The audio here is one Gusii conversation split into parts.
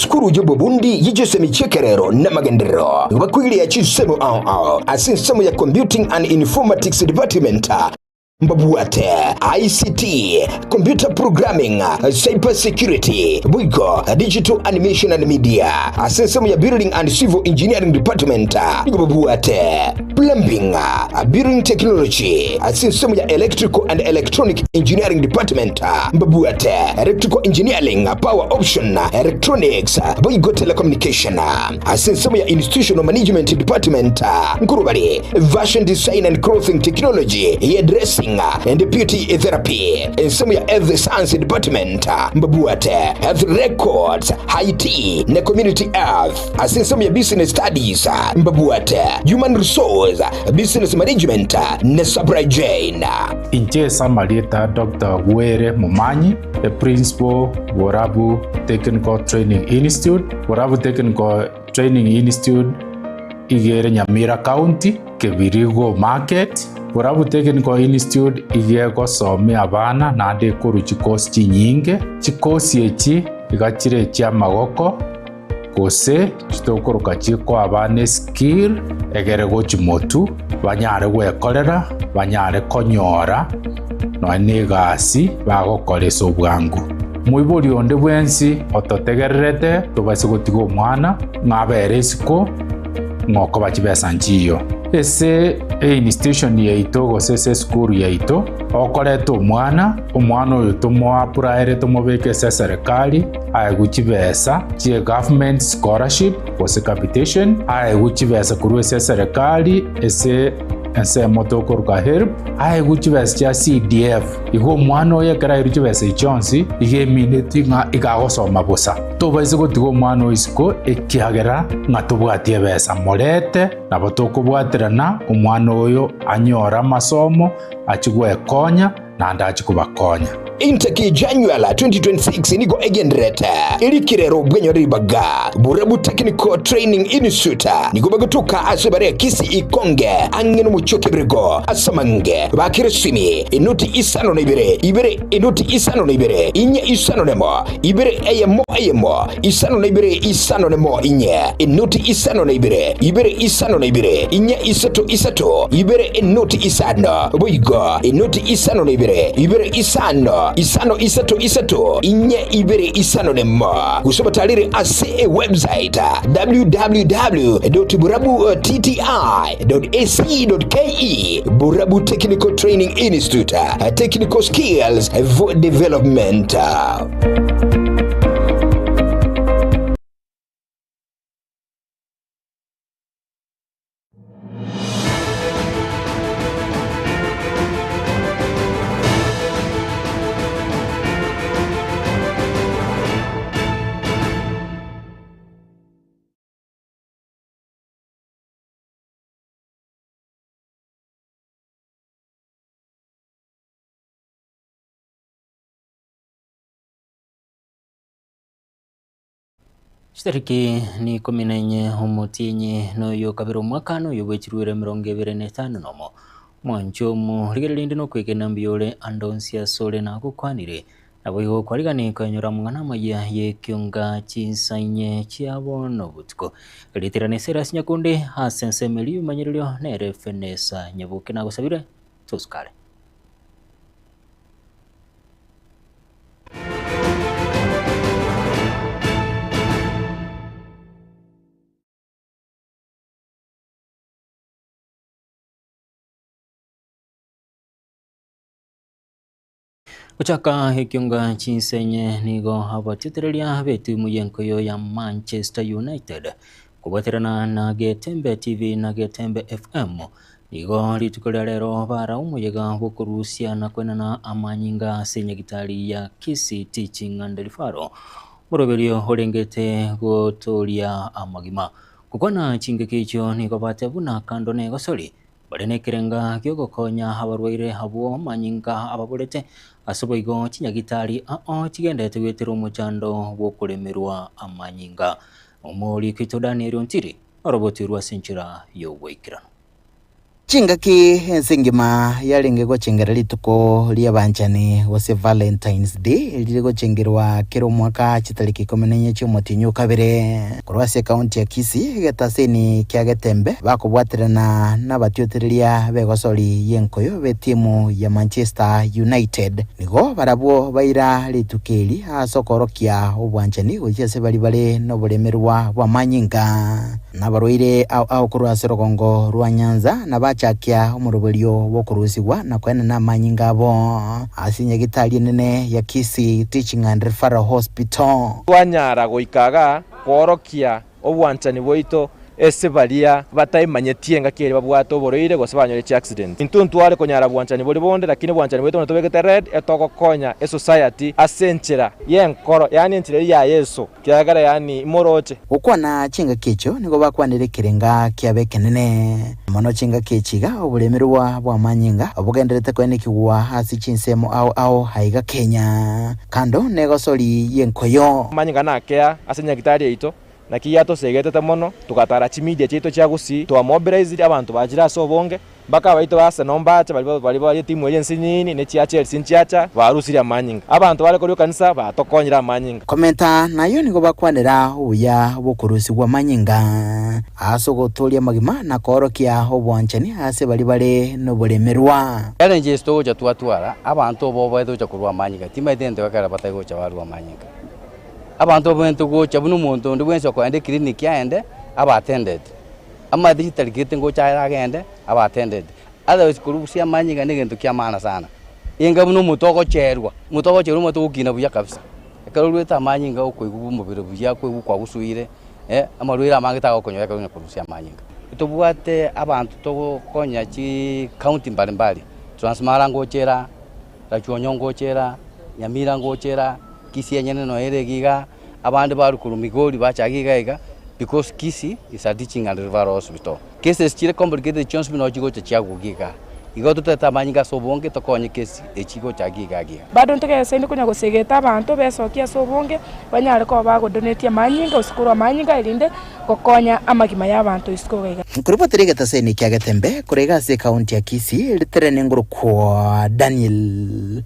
Esukuru y'obobundi ye chisemi chi'ekerero na amagenderero nigo bakoiria chinsemo ao ao ase ensemo ya Computing and Informatics Department, mbabwate ICT, Computer Programming, Cyber Security, boigo Digital Animation and Media. Ase ensemo ya Building and Civil Engineering Department nigo babwate Plumbing, Building Technology. Ase ensemo ya Electrical and Electronic Engineering Department mbabwate Electrical Engineering, Power Option, Electronics, boigo Telecommunication. Ase ensemo ya Institutional Management Department nkorwa bare Fashion Design and Clothing Technology, Hairdressing and Beauty Therapy. Ensemo ya Health Science Department mbabwate Health Records, IT na Community Health. Ase ensemo ya Business Studies mbabwate Human Resource, Business Management na Supply Chain. Inche ase amarieta Doctor Gwere Momanyi, the Principal, Borabu Technical Training Institute. Borabu Technical Training Institute iga ere Nyamira County, Kebirigo Market. Borabu Technical Institute iga egosomia abana naende ekorwa chikosi chinyinge. Chikosi echi iga chire echiamagoko gose chitokoroka chikoa abana eskill egere gochi motu banyare gwekorera, banyare konyora nonya na egasi bagokora ase obwango. Moibori onde bwensi ototegererete tobaise gotiga omwana ng'a abere isiko ng'a okoba chibesa nchiyo. Ase einstitution yaito gose ase esukuru yaito, okoreta omwana, omwana oyo tomoapplyere tomobeke ase eserekari, aegwe chibesa chie government scholarship gose capitation, aegwe chibesa korwa ase eserekari ase ensemo tokoroka HELB, aegwe chibesa chia CDF. Igo omwana oyo ekero airwe chibesa echi chionsi, iga emineti ng'a iga agosoma bosa. Tobaisa gotiga omwana oyo isiko ekiagera ng'a tobwati ebesa. Morete, nabo tokobwaterana omwana oyo anyore amasomo, achie gwekonya, naende achie kobakonya. Intake January 2026 nigo egendererete erikirero bw'enyore ribaga Borabu Technical Training Institute nigo bagotoka ase bare Kisii Ikonge ang'e nomochie o Kebirigo ase amange bakire esimi enoti isano na ibere ibere enoti isano na ibere inye isano nemo ibere eyemo eyemo isano na ibere isano nemo inye enoti isano na ibere ibere isano na ibere inye isato isato ibere enoti isano boigo enoti isano na ibere ibere isano isano isato isato inye ibere isano nemo gose obatarere ase ewebsite www.burabuttti.ac.ke Burabu Technical Training Institute Technical Skills for Development. Chitariki n'ikomi na inye omotienyi noyo kabere omwaka noyo bw'echiruere emerongo ebere na etano nomo. Mwanche omo, rigereria rinde nokwegena mbuya ore ande onsi asore nagokwanire. Naboigo kwarigani koenyora amang'ana amaya y'ekionga chinsa inye chia bono botuko. Ritirana esere ase nyakundi ase ensemo eria y'obomanyererio nere Fenesa Nyaboke nagosabire tosukare. Gochaka ekionga chinsenye nigo abatiotereria b'etimu y'enkoyo ya Manchester United kobwaterana na Getembe TV na Getembe FM nigo rituko ria rero bara omoyega bw'okorusia na kwenana amanyinga ase enyagitari ya Kisii Teaching and Referral moroberio orengete gotoria amagima. Gokwana chingaki echio nigo bateba buna kando na egosori Bare nekerenga gi'ogokonya abarwaire abwo amanyinga ababorete, ase boigo chinyagitari ao chigenderete goetera omochando bw'okoremerwa amanyinga. Omoriki oito Daniel Ontiri orobotirwe ase enchera y'ogoikeranu. Chingaki ense engima yarenge gochengera rituko ri'abanchani gose Valentine's Day rire gochengerwa kera omwaka chitariki ikomi na inye chi'omotienyi o kabere. Korwa ase ekaunti ya Kisii egetaseni kia Getembe bakobwaterana nabatiotereria b'egosori y'enkoyo b'etimu ya Manchester United nigo barabwo baira rituko eri ase okoorokia obwanchani gochia ase baria bare noboremerwa bw'amanyinga. Nabarwaire ao ao korwa ase orogongo rwa Nyanza, na bachakia omoroberio bw'okorusigwa na koenena amanyinga abo ase enyagitari enene ya Kisii Teaching and Referral Hospital. Twanyara goika igaa koorokia obwanchani bwaito ase baria bataimanyetie engaki eria babwate oborwaire gose banyore chiaccident. Intwe ntware konyara bwanchani boria bonde lakini obwanchani bwaito buna tobegete red etogokonya esociety ase enchera yenkoro yaani enchera eria ya Yeso. Kiagera yaani imoroche. Gokwana chingaki echio nigo bakwanire ekerenga kiabo ekenene. Mono chingaki echi iga oboremerwa bw'amanyinga bogendererete koenekigwa ase chinsemo ao ao aiga Kenya. Kando negosori y'enkoyo. Amanyinga nakea ase nyagitari yaito, naki yatosegetete mono, togatara chimidia chiaito chia gusii, twamobilized abanto bachire ase obonge, Mpaka abaito ba Arsenal mbache, baria baria bare etimu eria ensinini, ne chia Chelsea nchiacha, barusirie amanyinga. Abanto bare korwa ekanisa batokonyire amanyinga. Komenta nayio nigo bakwanera obuya bw'okorusigwa amanyinga ase ogotooria amagima na koorokia obwanchani ase baria bare noboremerwa. Challenges togocha twatwara, abanto obo obaete gocha korwa amanyinga, timaete gento gekogera batari gocha barwa amanyinga. Abanto oboente gocha buna omonto onde bwensi okoenda eclinic aende, abe attended. Amaete chitarikete ngocha aye agende abe attended. Otherwise korusia amanyinga negento kia maana sana. Enga buna omonto ogocherwa, omonto ogocherwa omanyete ogokina buya kabisa. Ekero oruete amanyinga okoigwa omobere buya, okoigwa kwagosuire, amarwaire amange tagokonyora ekero onya korusia amanyinga. Tobwate abanto togokonya chicounty mbalimbali, Transmara ngochera, Rachuonyo ngochera, Nyamira ngochera, Kisii enyene noyo ere iga igaa. Abande barwa korwa Migori bacha iga iga because Kisii is a teaching and referral hospital. Cases chire complicated chionsi buna chigocha chiagokia igaa. Igo totete amanyinga ase obonge tokonye case echi chigocha iga iga. Bado ntogesaine konya gosegeta abanto besokie ase obonge, banyare koba bagodonatia amanyinga gose korwa amanyinga erinde gokonya amagima y'abanto isiko iga iga. Nkorobotera egetaseni kia Getembe korwa iga ase ekaunti ya Kisii, ritere nengorokwa Daniel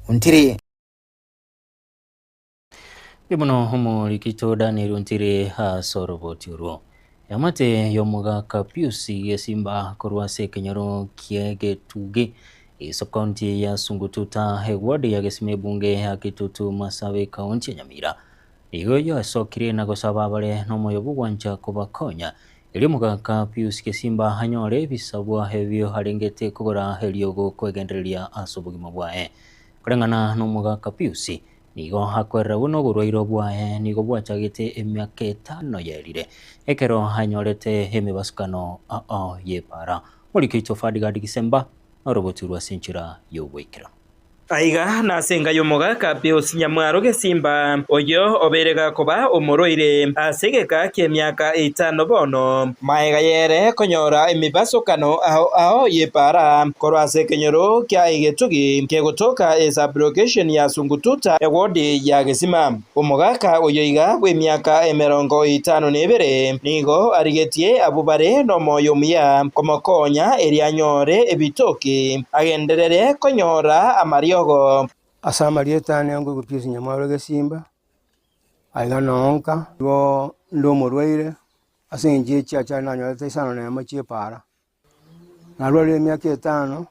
Ontiri. Mbuya mono omorikito Daniel Ontiri ase oroboti orwo. Eamate y'omogaka Pius Gesimba korwa ase ekenyoro kia Getuge esubcounty ya Sungututa eward ya Gesima ebunge ya Kitutu Masabe ekaunti ya Nyamira nigo yasokire na gosaba abare nomoyo bw'ogwancha kobakonya erio omogaka Pius Gesimba anyore ebisabwa ebio arengete kogora eriogo kwegendereria ase obogima bwaye. Koreng'ana nomogaka Pius, Nigo akwerera buna oborwaire bwaye nigo bwachagete emiaka etano yerire, ekero anyorete emebasukano ao y'epaara. Morike oito Ferdgard Gisemba noroboti rwa ase enchera y'ogoikeranu. Aiga nase enka y'omogaka Pius Nyamwaro Gesimba, oyio obeire gakoba omorwaire ase egeka ki'emiaka etano bono. Magega y'ere konyora emebasukano ao ao y'epaara korwa ase ekenyoro kia egetugi kegotoka esub-location ya Sungututa ewodi ya Gesima. Omogaka oyo iga bw'emiaka emerongo etano na ebere nigo arigetie abwo bare nomoyo omuya komokonya erio anyore ebitoki agenderere konyora amariogo. Ase amarieta ane nkoigwa Pius Nyamwaro Gesimba, aiga nonka, igo nde omorwaire. Ase engencho ye chiachari nanyorete isano na emo chi'epaara. Narwarire emiaka etano,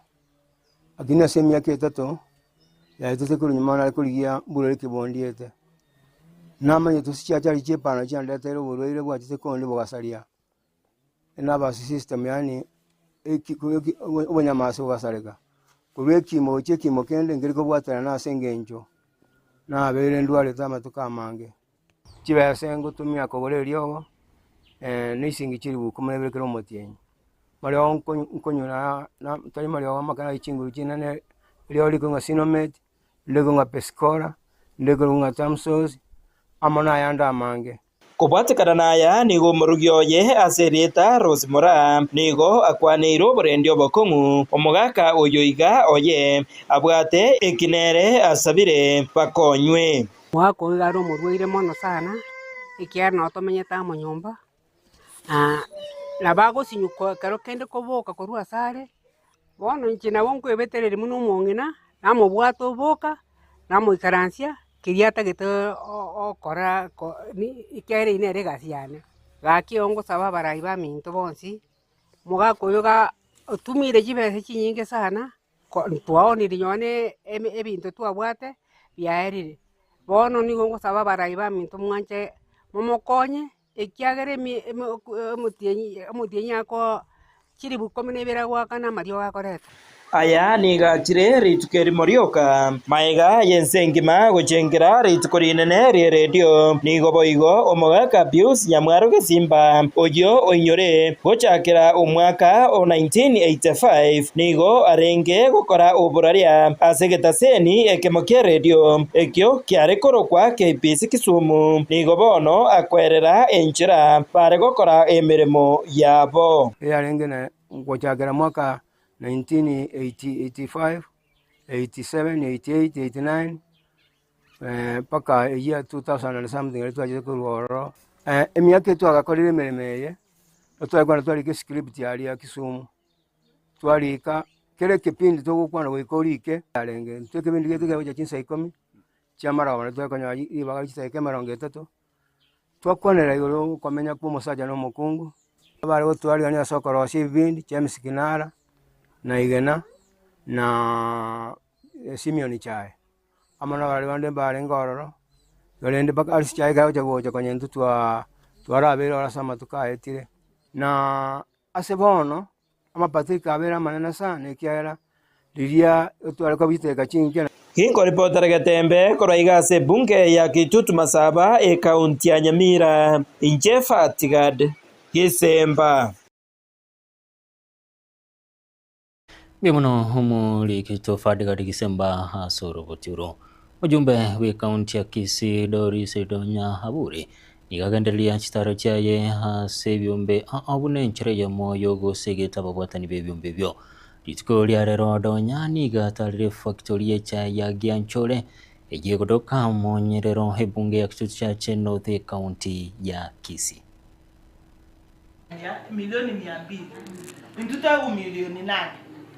lakini ase emiaka etato yaetete korwa nyuma nare korigia mborwaire ki bondiete. Namanyete ase chiachari chi'epaara chiandeteire oborwaire bwachete konde bogasaria nervous system yaani eki eki obonyamasi bogasareka. Korwa ekimo gochia ekimo kende nkeri kobwaterana ase engencho nabeire ndwarete amatuko amange. Chibesa ngotumia kogora eriogo, na esingi chilifu ikomi na ibere kera omotienyi. Mariogo nkonywa na tari mariogo amakare aye chinguru chinene, eriogo rikong'a Sinomet, rinde rikong'a Pescola, rinde rikong'a Tamsos, amo na ayande amange. Kobwatekana naya nigo omorugi oye ase erieta Rose Moraa nigo akwaneire oborendi obokong'u omogaka oyo iga oye abwate eki nere asabire bakonywe. Omogaka oyo iga are omorwaire mono sana, ekiagera nabo tomenyete amo nyomba, na. Nabo agosinywa ekero kende koboka korwa asare, bono inche nabo nkoebetereria buna omong'ina, namobwata oboka, namoikaransia, keria atagete okora ko ekiagera eywo nere egasi yane. Gaki igo ngosaba abarai baminto bonsi, omogaka oyo iga otumire chibesa chinyinge sana, ko twaonire nonye na eme ebinto twabwate biaerire. Bono nigo ngosaba abarai baminto mwanche momokonye, ekiagera emi emo omotienyi omotienyi akoa chilifu ikomi na ibere agoakana amariogo akoreta. Aya nigo achire rituko erimo rioka, magega y'ense engima gochengera rituko rinene ri'eredio. Nigo boigo omogaka Pius Nyamwaro Gesimba, oyio oinyore gochakera omwaka o 1985, nigo arenge gokora oboraria ase egetaseni ekemo ki'eredio, ekio kiare korokwa KBC Kisumu. Nigo bono akoerera enchera bare gokora emeremo yabo. Eyarenge na gochakera mwaka 1985, 87, 88, 89 mpaka eyia 2000 and something eria twachete korwa ororo. Emiaka eye twagakorire emeremo eye, tware twarika escript aria Kisumu, twarika kera ekepindi togokwana goika orike yarenge, intwe ekepindi giaito kiagocha chinsa ikomi chia amaroba nario twakonyora ribaga ria chidaeka emerongo etato. Twakwanera igoro y'okomenya kwa omosacha na omokungu, abare gotwarigania ase okorosia ebibindi, James Kinara, na Igena, na Simeon Chae, amo na abarwani bande mbarenge ororo, korende mpaka ase chiaye ekero agocha gocha konya intwe twaa twarabeire ororo ase amatuko aetire. Na ase bono, Amapatiko abeire amanene sana, ekiagera riria otware kobiteka chinchera. Ginkoripotera Getembe korwa iga ase ebunge ya Kitutu Masaba, ekaunti ya Nyamira, inche Fatigad Gisemba. Mbuya mono omorikito Fadigad Gisemba ase oroboti oro. Omojumbe bw'ekaunti ya Kisii Doris Donya Aburi Nigo agendereria chitaro chiaye ase ebiombe ao buna enchera eyemo y'ogosegeta ababwatani b'ebiombe ebio. Rituko ria rero Donya nigo atarire efactory y'echae ya Gianchore eyio egotoka monyerero ebunge ya Kitutu Chache North ekaunti ya Kisii. Milioni mia mbili, intwe twaegwa milioni nane,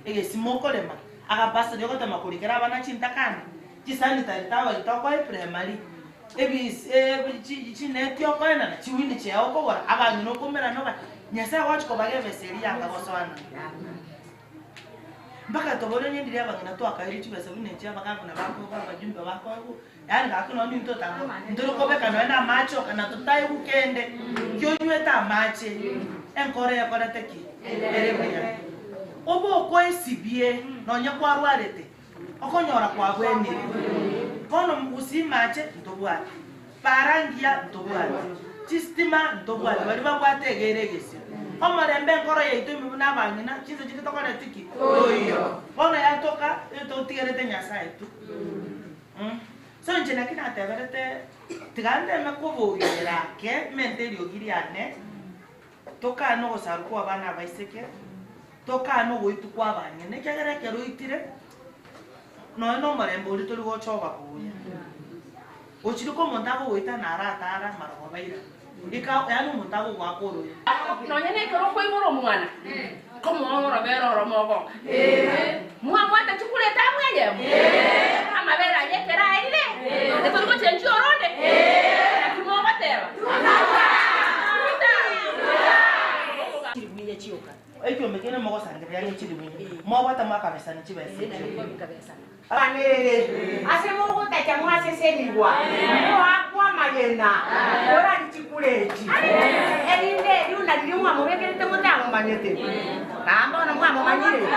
egesima okorema, agabasari ogotema korikera abana chintakana, chisanitary towel tokoa eprimary, ebis chi chineti okoenana, chiwheel chair okogora, abang'ina okomerana oba, Nyasaye agochi kobaga ebesa eria yanga gosoana. Mpaka tobore onye ndiria abang'ina twakairwe chibesa buna echi abagavana bakoegwa abajumbe bakoegwa, Yaani gaki nonya intwe otanga ntore kobeka nonya na amache oka na totaigwa kende, ki onywete amache enkoro ekorete ki? Ere buya. Obe okoesibie nonya kwarwarete, okonyora kwabwenire. Bono gusii mache ntobwate, para ngiya ntobwate, chistima ntobwate, baria babwate egere egesio. Omorembe enkoro yaito ime buna abang'ina, chinsa chinde tokoreti ki? Toiyo. Bono yatoka, totigerete Nyasaye tu. So inche naki nateberete, tiga nteme koboyera ake, mente eriogi riane, tokane ogosarwa kwa abana abaiseke, tokane ogoitwa kwa abang'ina, ekiagera ekero oitire, nonya na omorembe oria tori gocha oba buya. Ochire ko omonto akogoita naro atara amarogoba airane, ika yaani omonto agogoaka oroe. Nonya nekero okoibora omwana, komoa orobere oromo ogoka. Mwabwata chikura etamu eyemo, amabere ayio ekero aerire, titori gochenchia oronde. Naki mogoteba? Ekiombe kende mogosangereria ang'e chilifu mwabwata mwakabesana chibesa echio. Banere, ase mogotacha mwasesenigwa, moakwe amagena, morari chikureti, erinde eriuna riria mwamobekerete motamomanyete, na bono mwamomanyire.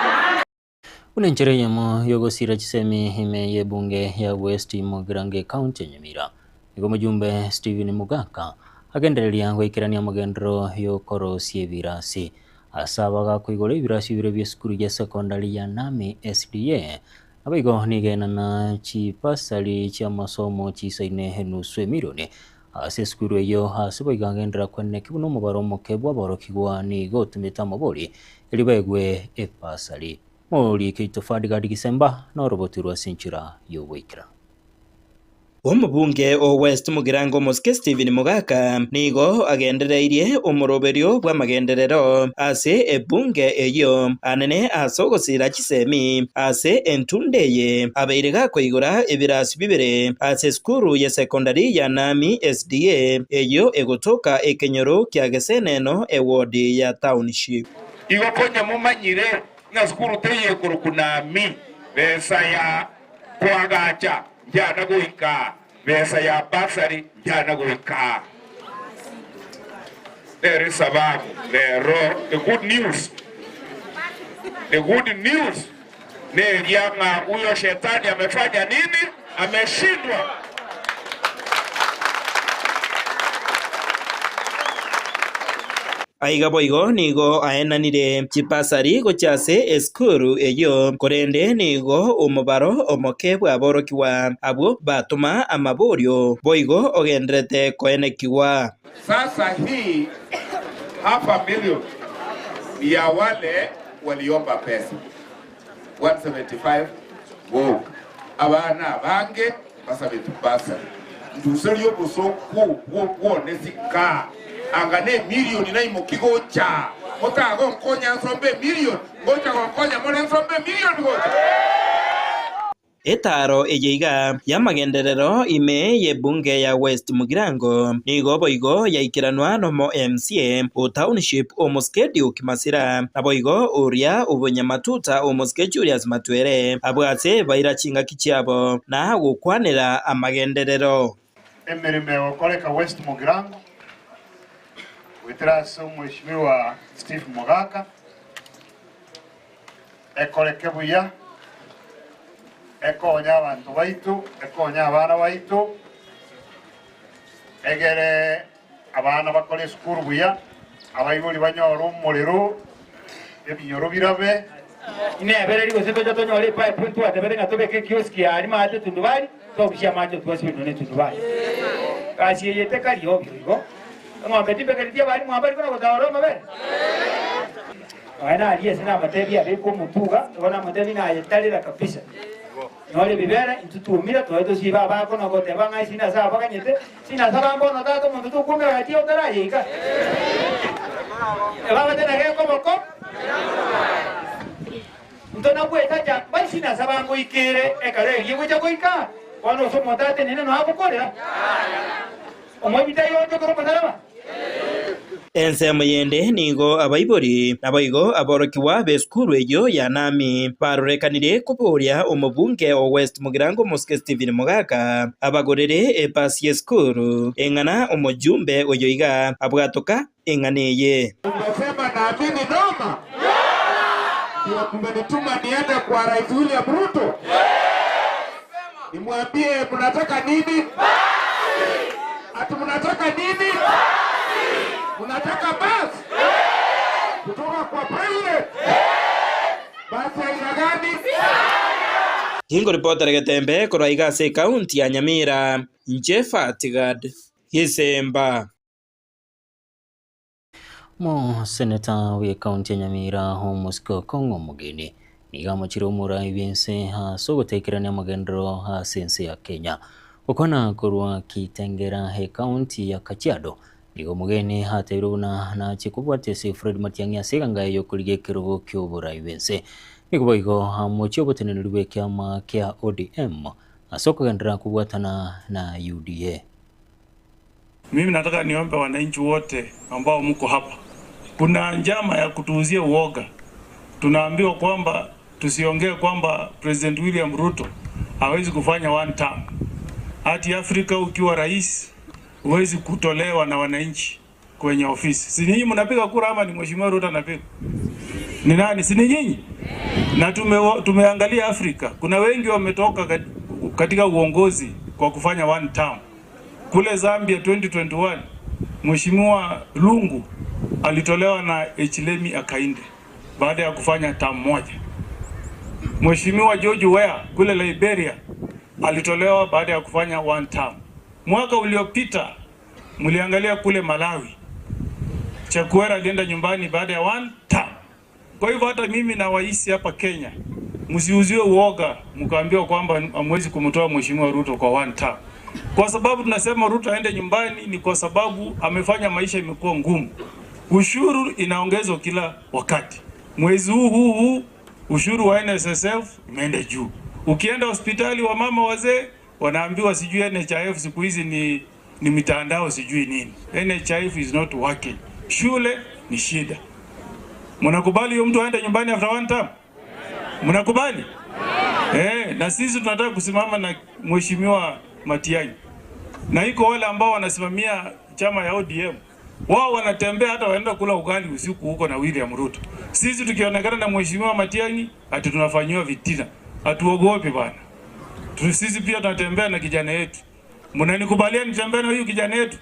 Buna enchera eyemo y'ogosira chisemi ime y'ebunge ya West Mugirango ekaunti ya Nyamira, nigo omojumbe Stephen Mugaka agendereria goikerania amagenderero y'okorosia ebirasi. Ase abagakoigora ebirasi bire bi'esukuru ya sekondari ya Nami SDA, naboigo nigo enana chibasari chi'amasomo chisaine enusu emilioni ase esukuru eyio. Ase boigo agenderera kweneki buna omobaro omoke bw'aborokigwa nigo otumete amabori erio baegwe ebasari. Moriike Itofadi Gadi Gisemba norobotu rw'ase enchera y'ogoikeranu. Omobunge o West Mugirango Omosike Stephen Mogaka nigo agendereirie omoroberio bw'amagenderero ase ebunge eyio anene ase ogosira chisemi ase entunda eye abeire gakoigora ebirasi bibere ase esukuru ye secondary ya Nami SDA eyio egotoka ekenyoro kia Geseneno eward ya Township. Igo konya momanyire ng'a sukuru teiyo ekorokwa Nami, besa ya koagacha njana goika, besa ya bursary njana goika. Nere sababu rero the good news, the good news neria ng'a huyo shetani amefanya nini? Ameshindwa. Aiga boigo nigo aenanire chibasari gochia ase esukuru eyio, korende nigo omobaro omoke bw'aborokigwa abwo batoma amaborio boigo ogendererete koenekigwa. Sasa hii half a million ni ya wale waliomba pesa 175 boka abana abange basabete bursary nduserie obosoku obwo bwone sika anga ne emilion naimoki gocha motagonkonya nsombe emilion ngocha gonkonya more nsombe emilion gocha. Etaaro eye iga y'amagenderero ime y'ebunge ya West Mugirango nigo boigo yaikeranwa nomo MCA o Township omosike Duke Masira naboigo oria obonyamatuta omosike Julius Matwere abwo ase baira chingaki chiabo na gokwanera amagenderero. Emeremo egokoreka West Mugirango goetera ase Omweshimiwa Steve Mogaka ekoreke buya, ekonye abanto baito, ekonye abana baito, egere abana bakore esukuru buya, abaibori banyore omorero, ebinyoro birabe. Inebereri gose tocha tonyore epipe ntwatebete ng'a tobeke ekioski aria maate etundubari, twabusia amache twasibire nonya netundubari. Gasi eye tekari obio igo. Eng'ombe timbekereti abarimu abari buna gotaora amabere? Nonya naria ase namatebia abekwe omotuga, igo namotebia naye tarera kabisa. Nyora ebibera, intwe twomire, twaye tosibe abako na goteba ng'a ase nase abaganyete, sinase abambe ono tata omonto tokwomera gati otarayeika. Ebabate na gekoboko, intwe nagwetacha mbai sinase abangoikere ekero eria egocha goika, bono ase omonto atenene noe agokorera. Omoibi taiyoonchokera omosaraba? Ensemo yende nigo abaibori naboigo aborokigwa b'esukuru eyio ya Nami barorekanire koboria omobunge o West Mugirango Omosike Stephen Mogaka abagorere ebasi y'esukuru eng'ana omojumbe oyo iga abwatoka eng'ana eye. Umesema naamini noma? Ndio mmenituma niende kwa Rais William Ruto nimwambie mnataka nini? Ati mnataka nini? Mnataka basi kutoka kwa president? Basi aina gani? Tingoripotera Getembe korwa iga ase ekaunti ya Nyamira, inche Fatigad Gisemba. Omoseneta bw'ekaunti ya Nyamira Omosike Okong'o Omogeni nigo amochire omorai bw'ense ase ogotekerania amagenderero ase ense ya Kenya. Gokwana korwa Kitengela ekaunti ya Kajiado nigo Omogeni atebirie buna nachie kobwatia ase Fred Matiang'i ase eganga eye y'okorigia ekerogo ki'oborai bw'ense. Nigo boigo amochie oboteneneri bw'ekiama kia ODM ase okogenderera kobwatana na UDA. Mimi nataka niombe wananchi wote ambao mko hapa, kuna njama ya kutuuzia uoga. Tunaambiwa kwamba tusiongee kwamba President William Ruto hawezi kufanya one term. Hati Afrika ukiwa rais huwezi kutolewa na wananchi kwenye ofisi. Si nyinyi mnapiga kura ama ni Mheshimiwa Ruto anapiga? Ni nani? Si ni nyinyi? Na tume, tumeangalia Afrika, kuna wengi wametoka katika uongozi kwa kufanya one term. Kule Zambia 2021 Mheshimiwa Lungu alitolewa na Hichilema Hakainde baada ya kufanya term moja. Mheshimiwa George Weah kule Liberia alitolewa baada ya kufanya one term. Mwaka uliopita mliangalia kule Malawi, Chakwera alienda nyumbani baada ya one term. Kwa hivyo hata mimi na waisi hapa Kenya, msiuziwe uoga mkaambiwa kwamba hamwezi kumtoa Mheshimiwa Ruto kwa one term. Kwa sababu tunasema Ruto aende nyumbani ni kwa sababu amefanya maisha imekuwa ngumu. Ushuru inaongezwa kila wakati. Mwezi huu huu huu ushuru wa NSSF imeenda juu. Ukienda hospitali wa mama wazee wanaambiwa sijui NHIF siku hizi ni, ni mitandao sijui nini. NHIF is not working. Shule ni shida. Mnakubali huyo mtu aende nyumbani after one term? Mnakubali? Eh, na sisi tunataka kusimama na Mheshimiwa Matiang'i. Na iko wale ambao wanasimamia chama ya ODM. Wao wanatembea hata waenda kula ugali usiku huko na William Ruto. Sisi tukionekana na Mheshimiwa Matiang'i ati tunafanyiwa vitina. Hatuogopi bana. Sisi pia tunatembea na kijana yetu. Mnanikubalia nitembee na huyu kijana yetu?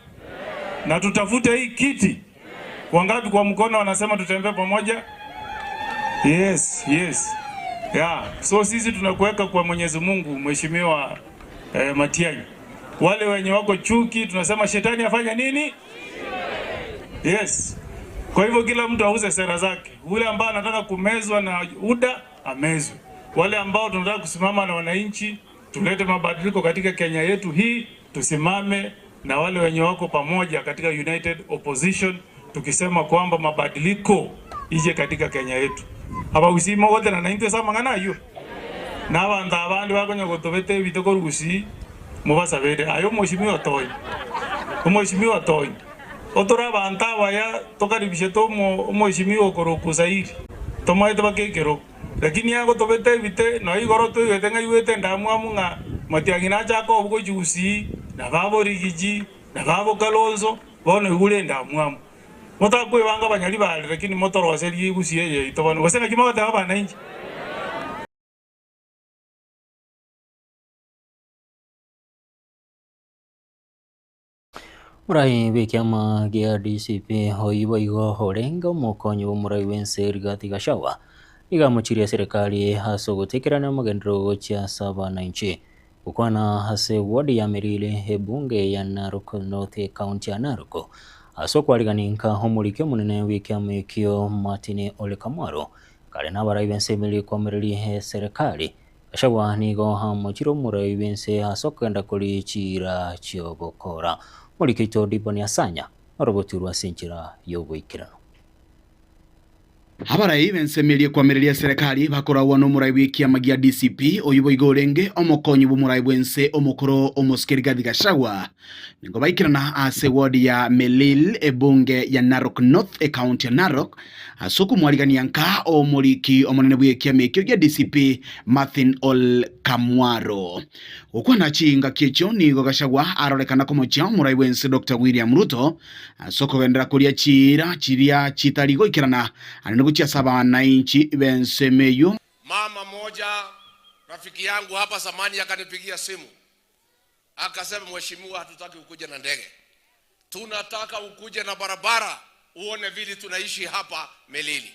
Na tutafute hii kiti. Wangapi kwa mkono wanasema tutembee pamoja? Yes, yes. Yeah. So sisi tunakuweka kwa Mwenyezi Mungu, Mheshimiwa Matiang'i. Wale wenye wako chuki tunasema shetani afanya nini? Yes. Kwa hivyo kila mtu auze sera zake. Ule ambaye anataka kumezwa na UDA amezwe. Wale ambao tunataka kusimama na wananchi, tulete mabadiliko katika Kenya yetu hii, tusimame na wale wenye wako pamoja katika United Opposition, tukisema kwamba mabadiliko ije katika Kenya yetu. Abagusii mogotera naintwe ase amang'ana aywo na abanto abande bakonya gotobete ebite korwa gusii mobasabere aye omweshimiwa Tonya omweshimiwa Tonya otore abanto abaya tokaribishete omweshimiwa okorokwa Usairi tomaete baka ekerogo lakini agotobete ebite no igoro toigwete ng'a igwete ndamwamu ng'a Matiang'i nachaka obo gochia gusii na babo Rigiji na babo Kalonzo bono igure ndamwamu motakwebanga abanyari bare lakini motoroserie gusii eye yaito bono gose ng'aki mogoteba abananchi. Omorai bw'ekiama gia DCP oyio boigo orenge omokonyi bw'omorai bw'ense Rigathi Gachagua nigo amochirie eserekari ase ogotekerana amagenderero gochia ase abananchi. Gokwana ase eward ya Merili ebunge ya Narok North ekaunti ya Narok ase okwarigania nka omoriki omonene bw'ekiama ekio Martin Ole Kamwaro kare nabarai b'ense emeri koamereria eserekari. Gachagua nigo amochire omorai bw'ense ase okogenda koria chiira chi'ogokora. Omoriki oito Diboni Asanya orogoturwa ase enchera y'oboikeranu. Abarai b'ensemo eria ekwamereria eserekari bakoragwa n'omorai bw'ekiama gia DCP, oyio boigo orenge omokonyi bw'omorai bw'ense omokoro omosike Rigathi Gachagua, nigo baikerana ase eward ya Melil ebunge ya Narok North ecounty ya Narok ase okomwarigania nka omoriki omonene bw'ekiama ekio gia DCP Marthin Ole Kamwaro. Gokwana chingaki echio nigo Gachagua arorekana komochia omorai bw'ense Doctor William Ruto ase okogenderera koria chiira chiria chitari goikerana aande gochia ase abanainchi b'ensemo eyio. Mama moja rafiki yangu hapa zamani akanipigia simu akasema, mheshimiwa, hatutaki ukuje na ndege, tunataka ukuje na barabara uone vile tunaishi hapa Melili.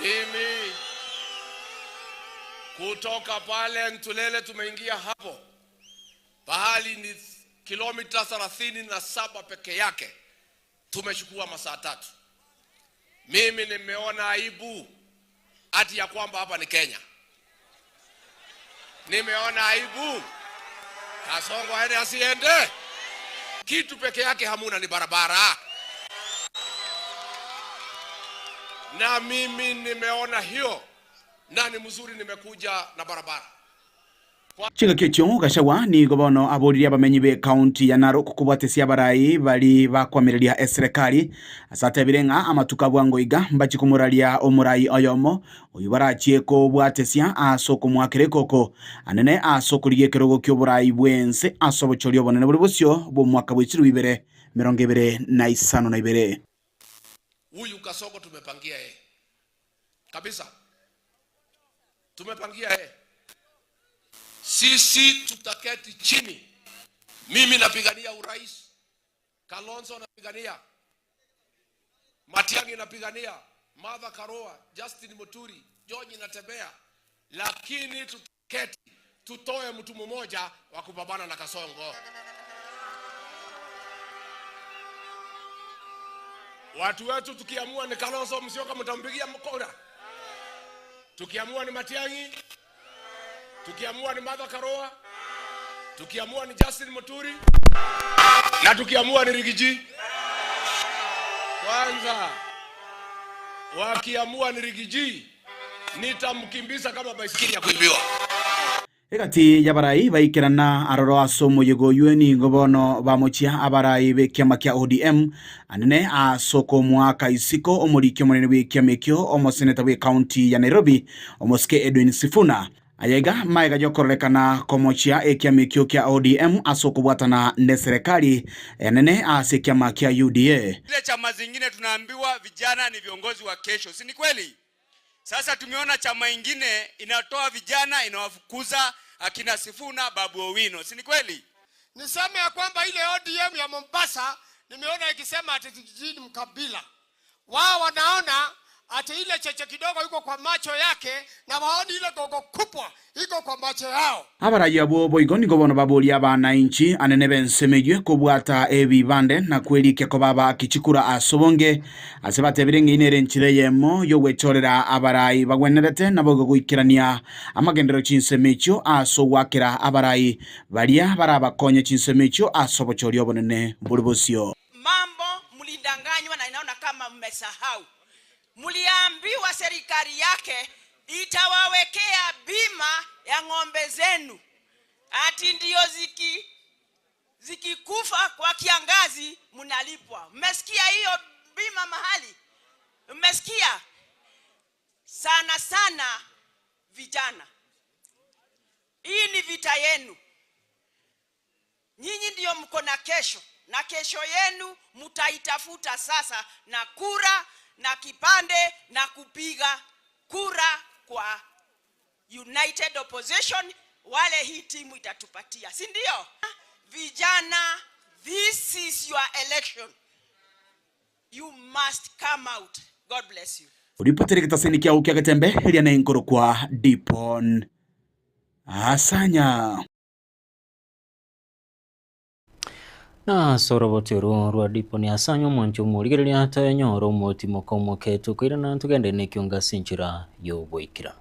Mimi kutoka pale Ntulele tumeingia hapo pahali ni kilomita 37 peke yake, tumechukua masaa 3. Mimi nimeona aibu ati ya kwamba hapa ni Kenya. Nimeona aibu. Kasongo aende asiende, kitu peke yake hamuna ni barabara. Na mimi nimeona hiyo, na ni mzuri nimekuja na barabara. Chingaki echio Gachagua nigo bono aboririe abamenyi be county ya Narok kobwatesia abarai bari bakwamereria eserekari ase atebire ng'a amatuko abwango iga mbachi komoraria omorai oyomo oyo barachie kobwatesia ase okomwakera ekoko anene ase okorigia ekerogo kia oborai bwense ase obochori obonene bore bosio bwa omwaka bwa 2052. Huyu Kasongo tumepangia yeye kabisa, tumepangia yeye. Sisi tutaketi chini, mimi napigania urais, Kalonzo napigania, Matiang'i napigania, Martha Karua, Justin Muturi, George Natembeya, lakini tutaketi tutoe mtu mmoja wa kupambana na Kasongo. Watu wetu tukiamua ni Kalonzo Musyoka mtampigia mkora, tukiamua ni Matiang'i, tukiamua ni Martha Karua, Tukiamua ni Justin Muturi na tukiamua ni Rigiji. Kwanza wakiamua ni Rigiji, nitamkimbiza kama baisikeli ya kuibiwa. Egati y'abarai baikerana aroro ase omoyega oywo nigo bono bamochia abarai b'ekiama kia ODM anene ase okomoaka isiko omoriki omonene bw'ekiama ekio omoseneta bw'ecounty ya Nairobi omosike Edwin Sifuna. Ayaiga maega y'okororekana komochia ekiama ekio kia ODM ase okobwatana n'eserekari enene ase ekiama kia UDA. Zile chama zingine tunaambiwa vijana ni viongozi wa kesho, si ni kweli? Sasa tumeona chama ingine inatoa vijana inawafukuza akina Sifuna, Babu Owino, si ni kweli? Niseme ya kwamba ile ODM ya Mombasa nimeona ikisema ati vijijini mkabila wao wanaona ati ile cheche kidogo iko kwa macho yake na waoni ile gogo kubwa iko kwa macho yao. Abarai abwo boigo nigo bono baboria abanainchi anene b'ense kobwata ebibande na kwerikia koba bakichikura ase obonge ase batebire ng'a ere enchera eyemo yogwechorera abarai bagwenerete nabo goikerania amagenderero chinsemo echio ase ogwakera abarai baria barabakonye chinsemo echio ase obochori obonene bori bosio. Mambo mlidanganywa na inaona kama mmesahau. Mliambiwa serikali yake itawawekea bima ya ng'ombe zenu, ati ndio ziki zikikufa kwa kiangazi mnalipwa. Mmesikia hiyo bima mahali? Mmesikia? Sana sana vijana, hii ni vita yenu. Nyinyi ndio mko na kesho, na kesho yenu mtaitafuta sasa na kura na kipande na kupiga kura kwa United Opposition, wale hii timu itatupatia, si ndio? Vijana, this is your election, you must come out. God bless you. Uripotere gitaseni kiau kia getembe ria nenkorokwa Dipon Asanya. Na soroboti oru rwa Dipon Asanya omwancho omorigereria toenyora omotimoka omoke tukoirana tugende na ekionga ase enchera ya oboikeranu.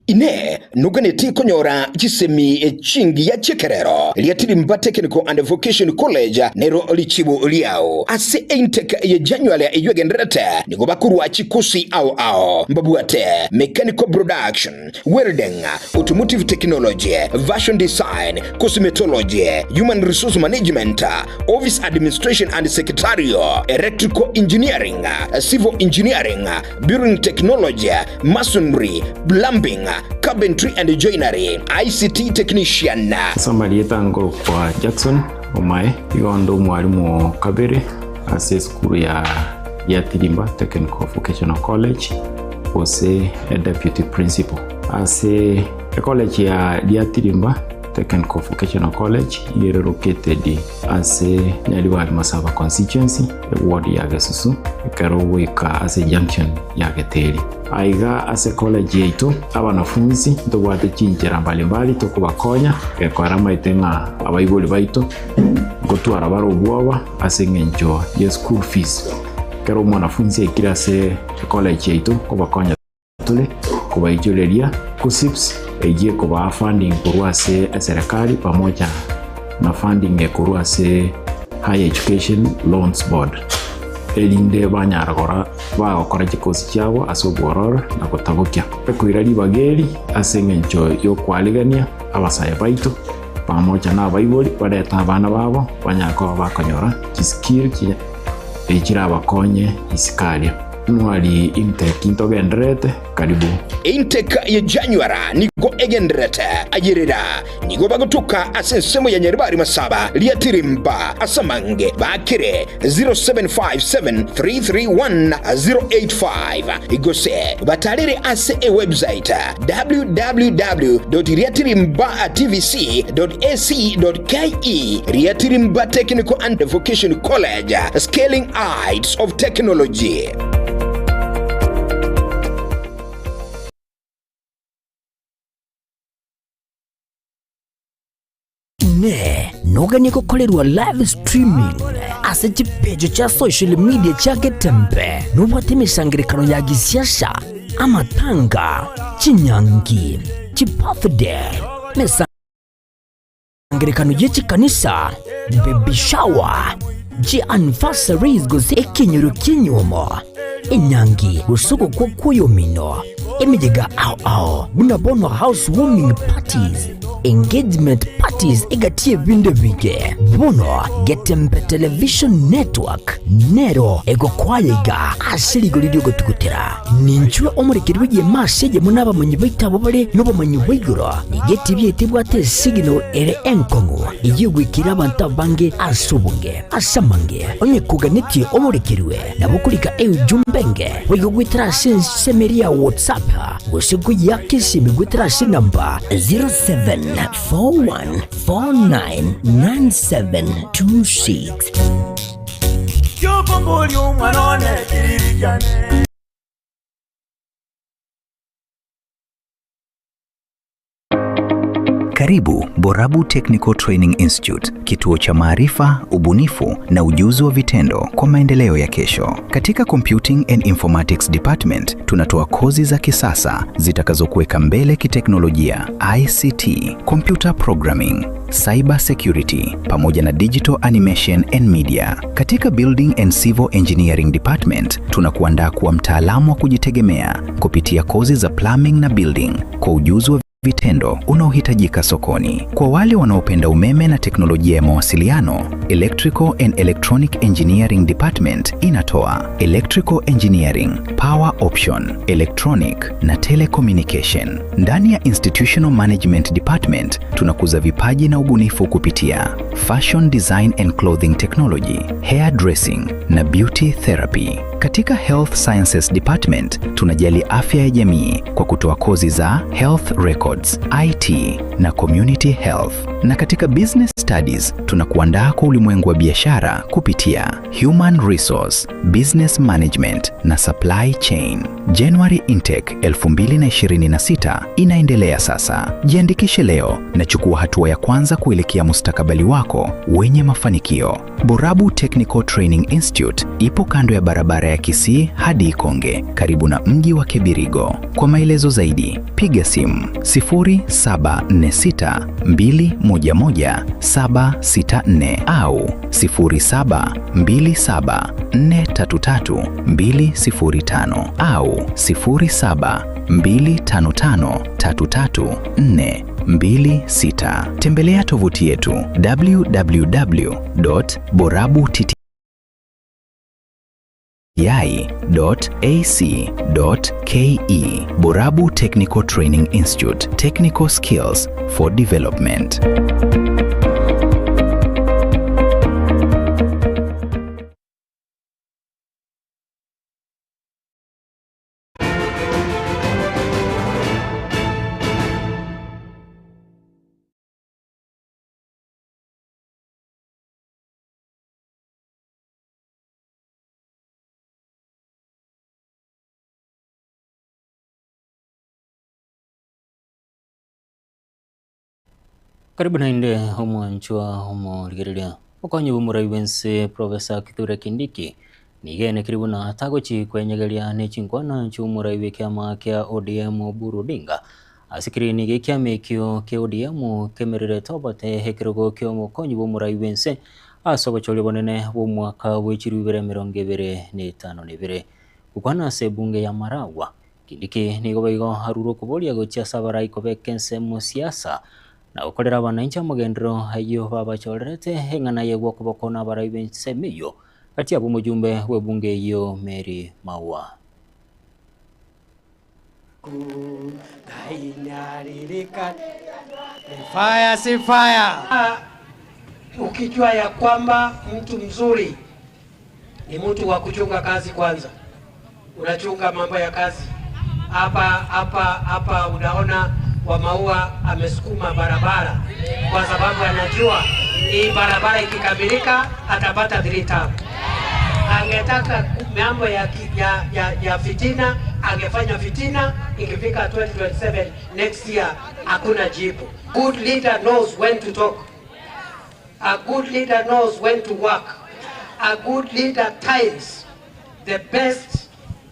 Ine nuganeti konyora chisemi echingi ya chekerero liatilimba Technical and Vocation College nero lichibu liao ase intake ya January eywegenderete nigo bakurwa chikosi ao ao mbabwate mechanical production, welding, automotive technology, fashion design, cosmetology, human resource management, office administration and secretarial, electrical engineering, civil engineering, building technology, masonry, plumbing, carpentry and joinery, ICT technician. Somebody etangoro kwa Jackson Omae igondo omwalimu kabere ase esukuru ya ya Tirimba Technical Vocational College ose a deputy principal ase college ya ya Tirimba Technical Vocational College ere located ase Nyaribari Masaba constituency ward ya Gesusu ekero goika ase junction ya Geteri aiga ase college yaitu abanafunzi ntobwate chinchera mbalimbali tokobakonya gekora maite ng'a abaibori baito gotwara bare obwoba ase eng'encho ya school fees ekero omwanafunzi aikire ase college yaitu kobakonya tore kobaichoreria KUCCPS eyie kobaa funding korwa ase eserekari pamoja na funding ekorwa ase Higher Education Loans Board erinde banyara gora bagokora chikosi chiabo ase obwororo na gotabokia ekoira ribaga eri ase eng'encho ya okwarigania abasae baito pamoja na abaibori bareta abana babo banyara koba bakonyora chiskill chirabakonye isikaria. January intake ntogendererete, karibu. Intake ya January nigo egendererete ayerera nigo bagotuka ase ensemo ya Nyaribari Masaba Riatirimba ase amange bakire 0757331085 gose batarere ase ewebsite www.riatirimbatvc.ac.ke Riatirimba Technical and Vocational College Scaling Heights of Technology. Inee! Noganie gokorerwa live streaming ase chipecho chia social media chia Getembe? Nobwate emesangerekano ya gisiasa, amatanga, chinyangi, chibirthday, emesangerekano ye chikanisa, baby shower, chi anniversaries gose ekenyoro ki'enyuomo, enyangi gose ogokwa kw'oyomino, emeyega ao ao buna bono house warming parties, engagement parties egati y'ebinto ebinge. Bono Getembe Television Network nero egokwaya iga ase rigori ri'ogotugutera. Ninchwe omorekeri bw'egeema ase eyemo nabamanyi baito abwo bare nobomanyi bwa igoro. Nigo etibi yaito ebwate esignal ere enkong'u eyio egoikera abanto abange ase obonge. Ase amange, onye koganetie omorekerwe, nabo okorika eujumbe enge boigo goetera ase ensemo eria ya WhatsApp gose koyiaka esimi goetera ase enamba 0741499726. Kiokomboria omwana one kiriri kiane. Karibu Borabu Technical Training Institute, kituo cha maarifa, ubunifu na ujuzi wa vitendo kwa maendeleo ya kesho. Katika Computing and Informatics Department tunatoa kozi za kisasa zitakazokuweka mbele kiteknolojia, ICT, computer programming, cyber security pamoja na digital animation and media. Katika Building and Civil Engineering Department tunakuandaa kuwa mtaalamu wa kujitegemea kupitia kozi za plumbing na building kwa ujuzi wa vitendo unaohitajika sokoni. Kwa wale wanaopenda umeme na teknolojia ya mawasiliano, Electrical and Electronic Engineering Department inatoa Electrical Engineering, Power Option, Electronic na Telecommunication. Ndani ya Institutional Management Department tunakuza vipaji na ubunifu kupitia Fashion Design and Clothing Technology, Hair Dressing na Beauty Therapy. Katika Health Sciences Department tunajali afya ya jamii kwa kutoa kozi za Health Records, IT na Community Health. Na katika Business Studies tunakuandaa kwa ulimwengu wa biashara kupitia Human Resource, Business Management na Supply Chain. January Intake 2026 inaendelea sasa. Jiandikishe leo na chukua hatua ya kwanza kuelekea mustakabali wako wenye mafanikio. Borabu Technical Training Institute ipo kando ya barabara ya Kisii hadi Ikonge, karibu na mji wa Kebirigo. Kwa maelezo zaidi, piga simu 0746211764 au 0727433205 au 0725533426. Tembelea tovuti yetu www.borabutti.ac.ke. Borabu Technical Training Institute, Technical Skills for Development. Karibu naende omwanchwa omorigereria. Okonyi bw'omorai bw'ense Professor Kithure Kindiki nigo enekire buna tagochi kwenyegeria ne chinkwana chi'omorai bw'ekiama kia ODM Oburu Odinga. Ase keri nigo ekiama ekio kia ODM kemererete obote ekerogo ki'omokonyi bw'omorai bw'ense ase obochori obonene bw'omwaka bwe chilifu ibere emerongo ebere na etano na ebere. Gokwana ase ebunge ya Maragua, Kindiki nigo boigo arure okoboria gochia ase abarai kobeka ensemo siasa na gokorera abananchi amagenderero ayio babachorerete eng'ana y'egwa koboko nabarai b'ensemo eyio gati yabo omojumbe bw'ebunge eyio Mary Maua. Fire si fire. Ukijua ya kwamba mtu mzuri ni mtu wa kuchunga kazi kwanza, unachunga mambo ya kazi hapa hapa hapa. Unaona wa Maua amesukuma barabara kwa sababu anajua hii barabara ikikamilika atapata 3 term. Angetaka mambo ya, ya, ya, ya fitina angefanya fitina. Ikifika 2027 next year hakuna jibu. Good leader knows when to talk. A good leader knows when to work. A good leader times the best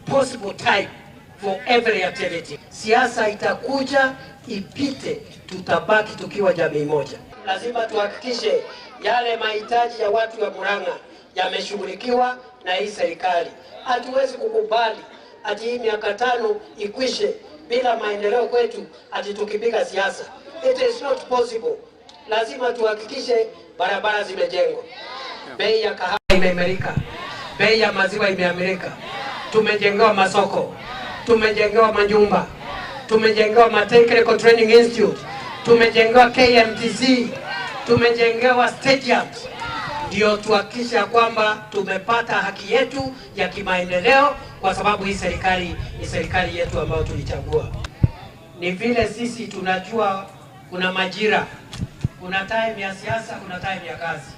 possible time for every activity. Siasa itakuja ipite, tutabaki tukiwa jamii moja. Lazima tuhakikishe yale mahitaji ya watu wa Murang'a yameshughulikiwa na hii serikali. Hatuwezi kukubali ati hii miaka tano ikwishe bila maendeleo kwetu, ati tukipiga siasa. It is not possible. Lazima tuhakikishe barabara zimejengwa, bei ya kahawa imeimarika, bei ya maziwa imeamirika, tumejengewa masoko, tumejengewa majumba, tumejengewa ma Technical Training Institute, tumejengewa KMTC, tumejengewa stadiums, ndio tuhakikishe ya kwamba tumepata haki yetu ya kimaendeleo, kwa sababu hii serikali ni serikali yetu ambayo tulichagua. Ni vile sisi tunajua kuna majira, kuna time ya siasa, kuna time ya kazi,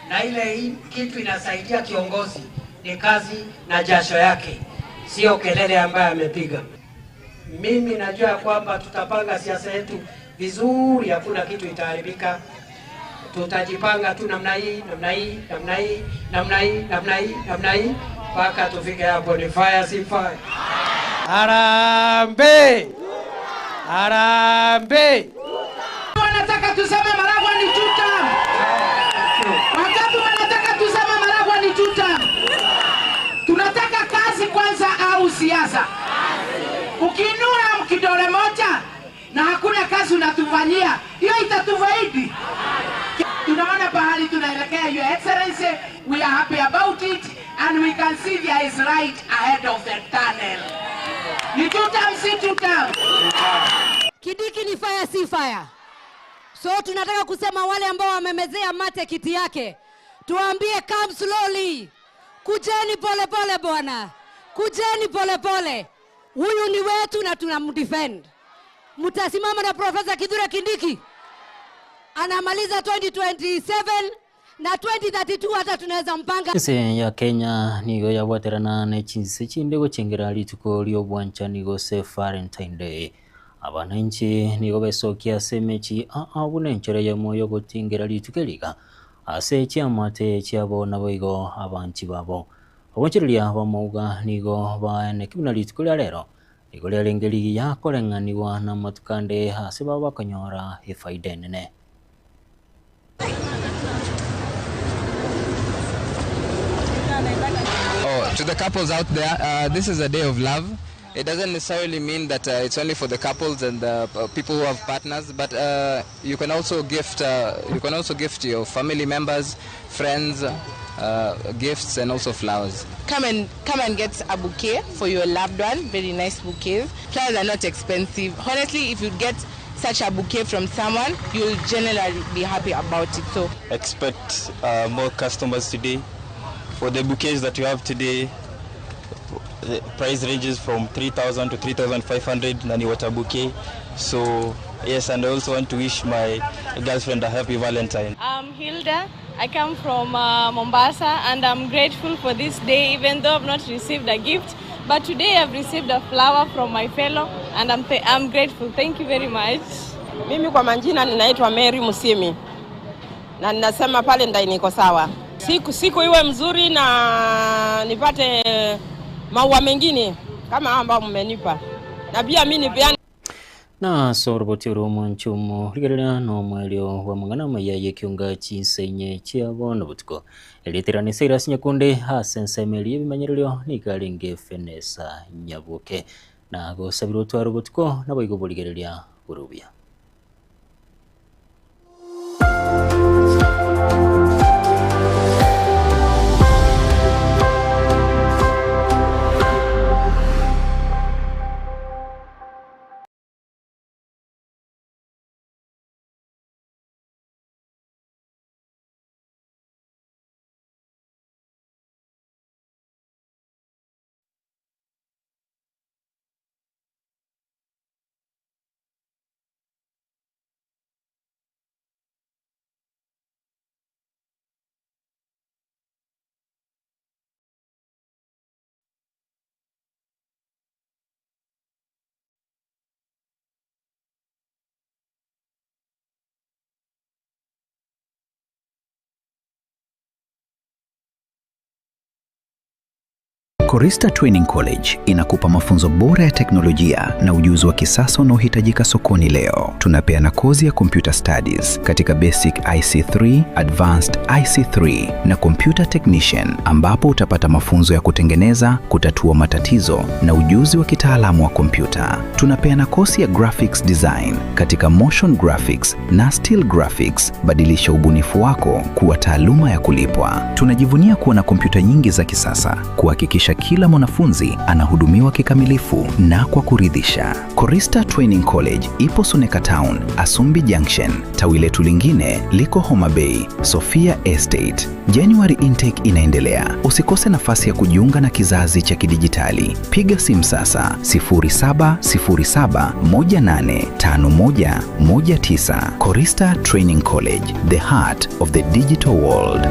na ile hii kitu inasaidia kiongozi ni kazi na jasho yake, sio kelele ambayo amepiga. Mimi najua ya kwamba tutapanga siasa yetu vizuri, hakuna kitu itaharibika. Tutajipanga tu namna hii namna hii namna hii namna hii namna hii namna hii mpaka tufike hapo. Ni fire si fire? Harambee! Harambee! Wanataka tuseme Maragwa ni tuta. Wangapi wanataka tuseme Maragwa ni tuta? Tunataka kazi kwanza au siasa? Ukiinua kidole moja na hakuna kazi unatufanyia, hiyo itatufaidi. Tunaona pahali tunaelekea, Your Excellency, we are happy about it and we can see there is light ahead of the tunnel. Ni tutam, si tutam? Kindiki ni fire si fire. So tunataka kusema wale ambao wamemezea mate kiti yake, tuambie come slowly, kujeni pole pole bwana, kujeni pole pole. Huyu ni wetu na tunamdefend. Mtasimama na Profesa Kithure Kindiki, anamaliza 2027 na 2032 hata tunaweza mpanga. Ase ya Kenya nigo yabwaterana ne chinse chinde gochengera rituko ria obwanchani gose Valentine Day. Abananchi nigo besokia ase emechi aa buna enchera eyemo ya ogotingera rituko eriga ase chiamate chiabo naboigo abanchi babo. Obonchereria bwa mauga nigo baeneki buna rituko ria rero nigo riarenge rigiya koreng'aniwa na amatuko ande ase babo bakonyora efaida enene. Oh, to the couples out there, this is a day of love. It doesn't necessarily mean that it's only for the couples and the people who have partners, but you can also gift. You can also gift your family members, friends, gifts, and also flowers. Come and get a bouquet for your loved one. Very nice bouquets. Flowers are not expensive. Honestly, if you get such a bouquet from someone, you'll generally be happy about it. So expect more customers today. For the bouquets that you have today, the price ranges from 3,000 to 3,500 nani water bouquet. So yes, and I also want to wish my girlfriend a happy Valentine. I'm Hilda. I come from Mombasa, and I'm grateful for this day, even though I've not received a gift. But today I've received a flower from my fellow, and I'm grateful. Thank you very much. Mimi kwa majina ninaitwa Mary Musimi, na ninasema pale ndai niko sawa. Siku iwe mzuri na nipate maua mengine kama ambao mmenipa, na pia mimi nipeane. Na soroboti oro nchumo rigerera no mwelio wa mang'ana maya yekiunga chinsenye chiabo nobotuko erieterane Cyrus Nyakunde ase ensemo eria ebimanyererio niga arenge Fenesa Nyaboke na gosabirwa otware obotuko naboigo borigereria borobia. Korista Training College inakupa mafunzo bora ya teknolojia na ujuzi wa kisasa unaohitajika sokoni leo. Tunapeana kozi ya computer studies katika basic IC3, advanced IC3 na computer technician, ambapo utapata mafunzo ya kutengeneza, kutatua matatizo na ujuzi wa kitaalamu wa kompyuta. Tunapeana kozi ya graphics design katika motion graphics na still graphics. Badilisha ubunifu wako kuwa taaluma ya kulipwa. Tunajivunia kuwa na kompyuta nyingi za kisasa kuhakikisha kila mwanafunzi anahudumiwa kikamilifu na kwa kuridhisha. Korista Training College ipo Suneka Town, Asumbi Junction. Tawi letu lingine liko Homa Bay, Sofia Estate. January intake inaendelea. Usikose nafasi ya kujiunga na kizazi cha kidijitali. Piga simu sasa 0707185119. Korista Training College, the heart of the digital world.